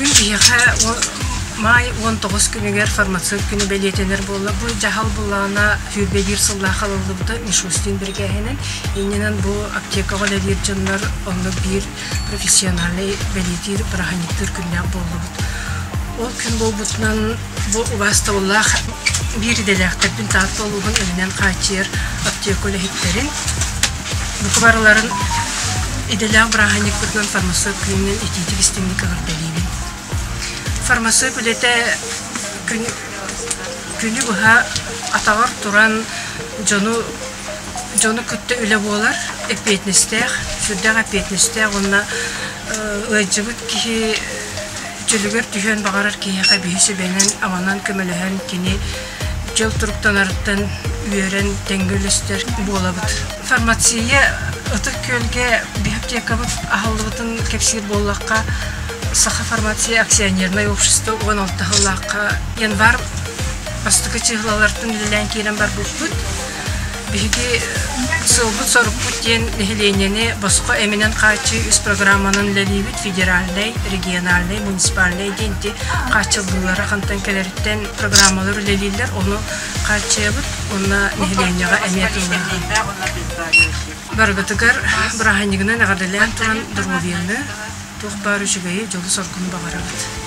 Бүгүн биһиэхэ маай 19 күнүгэр фармацевт күнэ бэлиэтэнэр буолла. Бу дьаһал былаана 21 сыллаах ылыллыбыта Мишустин биригээһинэн. Иннинэн бу аптекаҕа үлэлиир дьоннор онно биир профессиональнай бэлиэтиир бырааһынньыктыыр күннээх буоллубут. Ол күн буолбутунан бу убаастабыллаах биир идэлээхтэрбин Таатта улууһун эминэн хааччыйар аптека үлэһиттэрин Бука барыларын идэлээх бырааһынньыкпытынан фармацевт күнүнэн итиитик истиҥник эҕэрдэлиибин. Фармацевт үлэтэ күн, күнү быһа атаҕар туран дьону дьону кытта үлэ буолар, эппиэтинэстээх, сүрдээх эппиэтинэстээх уонна ыалдьыбыт киһи чөлүгэр түһүөн баҕарар киһиэхэ биһи сүбэнэн-аманан көмөлөһөн кини дьол туруктанарыттан үөрэн тэҥҥэ үлэстэр буолабыт. Фармация Ытык Күөлгэ библиотекабыт аһыллыбытын кэпсиир буоллахха, Саха фармация акционернай общество 16 сыллаахха январь бастакы чыһылалартан үлэлээн киирэн барбыппыт. Биһиги сыалбыт-сорукпут диэн нэһилиэнньэни босхо эминэн хааччыы үс программанан үлэлиибит федеральнай, региональнай, муниципальнай диэн ити хааччыллыылара хантан кэлэриттэн программалар үлэлииллэр, ону хааччыйабыт уонна нэһилиэнньэҕэ эмиэ тыллаһабыт. Барыгытыгар бырааһынньыгынан эҕэрдэлээн туран доруобуйаны, туох баар үчүгэйи, дьолу-соргуну баҕарабыт.